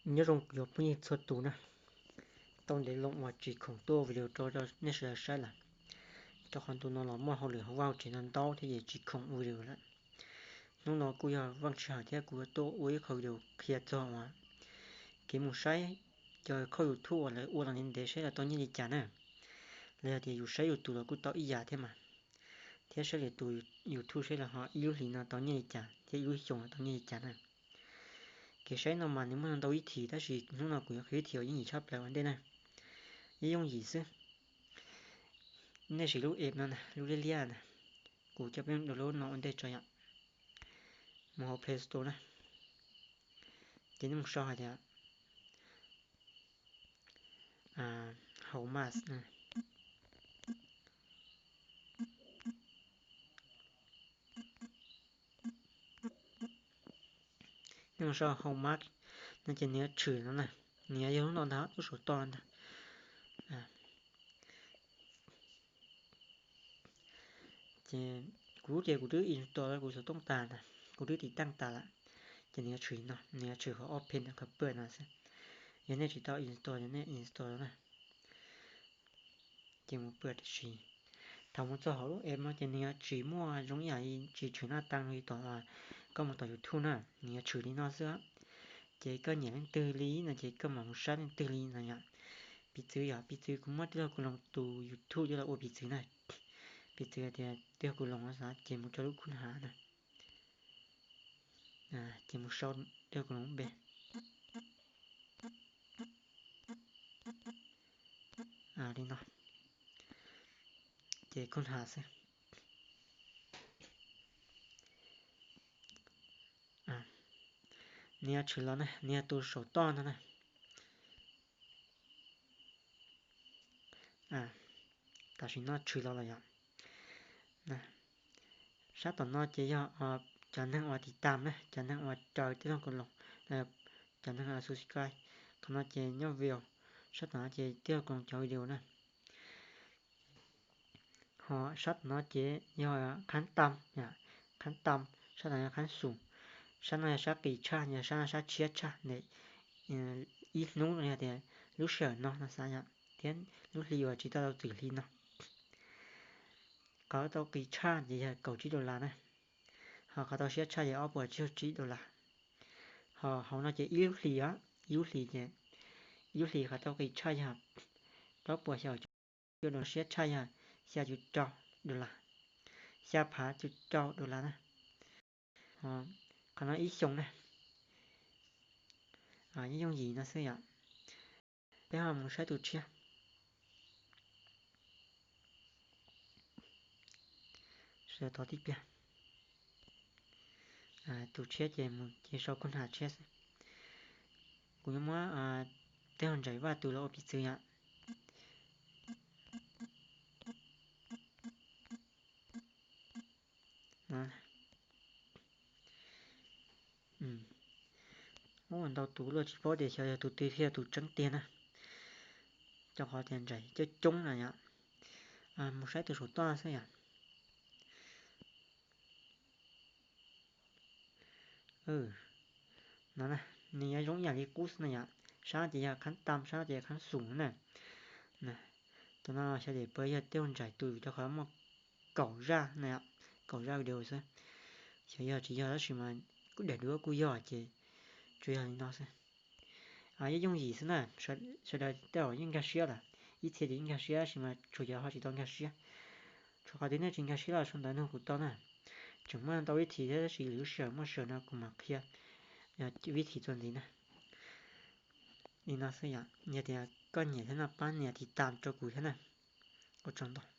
Nyob zoo kuv cov phooj ywg txhua tus na, tau ntev loo uas tsis khoom tuaj video rau nej sawv daws saib lawm, rau qhov ntu no los muaj hauj lwm hauv vaj hauv tsev ntau ntau thiab ces tsis khoom ua video lawm. Hnub no kuj yog vaj tswv hawm thiab kuv tuaj ua ib qho video qhia txog uas kev mus saib cov khauj YouTube uas lawv ua los ntev ntev saib lawv tau nyiaj li cas na, los yog tias yus saib yus tus los kuj tau ib yam thiab mas, thiab saib lwm tus YouTube saib los ho ib lub hlis no tau nyiaj li cas thiab ib lub xyoo no tau nyiaj li cas na. Kev saib no mas nws muaj ntau ib thim tab sis hnub no kuv yuav qhia ib thim uas yooj yim tshaj plaws ua ntej na. Yeej yooj yim xwb. Nej siv lub app no na, lub liab liab na, kuv coj peb download no ua ntej tso yom. Mus hauv Play Store na, ces nej mus sau hais tias How Much na. Nej mus sau How Much no ces nws yuav tshwm no na, nws yuav yog lub no ntag, lub saum toj ntag. Ces kuv lub ces kuv twb install kuv xov tooj tas ntag, kuv twb tiv taaj tas lawm. Ces nws yuav tshwm no, nws yuav tshwm qhov open qhov pawg no xwb. Yog nej tsis tau install ces nej install na. Ces mus pw tam sim. Thaum mus txog hauv lub app no ces nws yuav tsis muaj zoo ib yam li tsis tshwm naj tag li tom koj mus tom YouTube na, nws yuav tshwm li no xwb. Ces koj nyiam leej twg li no ces koj mam mus saib leej twg li no yom. Piv txwv yom, piv txwv kuv muab tij laug Koos Loos tus YouTube coj los ua piv txwv na. Piv txwv tias tij laug Koos Loos no xav ces mus rau lub khun hav na. Ces mus sau tij laug Koos Loos npe li no. Ces khun hav xwb. Nws yuav tshwm los na, nws yog tus saum toj no na. Tam sim no tshwm los lawm yom. Sab tom no ces yog cov neeg uas tiv tam na, cov neeg uas raws tij laug Koos Loos, cov neeg uas subscribe. Qhov no ces nyob view, sab tom no ces tij laug Koos Loos cov video na. Ho sab tom no ces yog khab tam, khab tam, sab tom yog khab xum, sab no yog sab qis tshaj, yog sab no sab tshiab tshaj ntawm ib hnub no yog tias lub sij hawm no no xav yom, thiab lub hli uas tsis tau txwm hli no. Qhov tau qis tshaj ces yog kaum tsib dollar na, ho qhov tau siab tshaj yog ob puas tsib caug tsib dollar. Ho hauv no ces ib lub hlis os, ib lub hlis ces, ib lub hlis qhov tau qis tshaj yog plaub puas xya caum cuaj dollar, siab tshaj yog xya caum rau dollar, xya phav caum rau dollar na. Qhov no ib xyoo na. Yeej yooj yim no xwb yom. Peb ho mus saib tus tshiab. Sawv tod tib pliag. Tus tshiab ces mus ces sau khun hav tshiab xwb. Kuv yuav muab tij laug Ntsaim Vaj tus los ua piv txwv yom. Ntau tus luaj tsis paub tias xyov yog tus twg thiaj yog tus tseeb tiag na. Rau qhov tias Ntsaim coob coob na yom. Mus saib tus saum toj xwb yom. No na, nws yuav zoo ib yam li qub xwb na yom. Sab no ces yog khab tam, sab no ces yog khab xum na. Tus no xyov tias puas yog tij laug Ntsaim tus vim rau qhov muaj kaum zaj na yom, kaum zaj video xwb. Xyov yog tsis yog tab sis mas kuj daim duab kuj yog ces tsuas yog li no xwb. Yeej yooj yim xwb na, sawv daws tej zaum yeej nkag siab lawm, ib txhia ces yeej nkag siab tab sis mas tshuav cov ho tsis tau nkag siab. Tshuav qhov twg nej tsis nkag siab los sau ntawv nug kuv tau na. Tseem muaj ntau vib thim thiab tab sis lwm lub sij hawm muaj sij hawm no kuv mam qhia vib thim txuas ntxiv na. Li no xwb yom, yog tias koj nyiam thiab no pab nias tiv tam rau kuv thiab na. Ua tsaug ntau.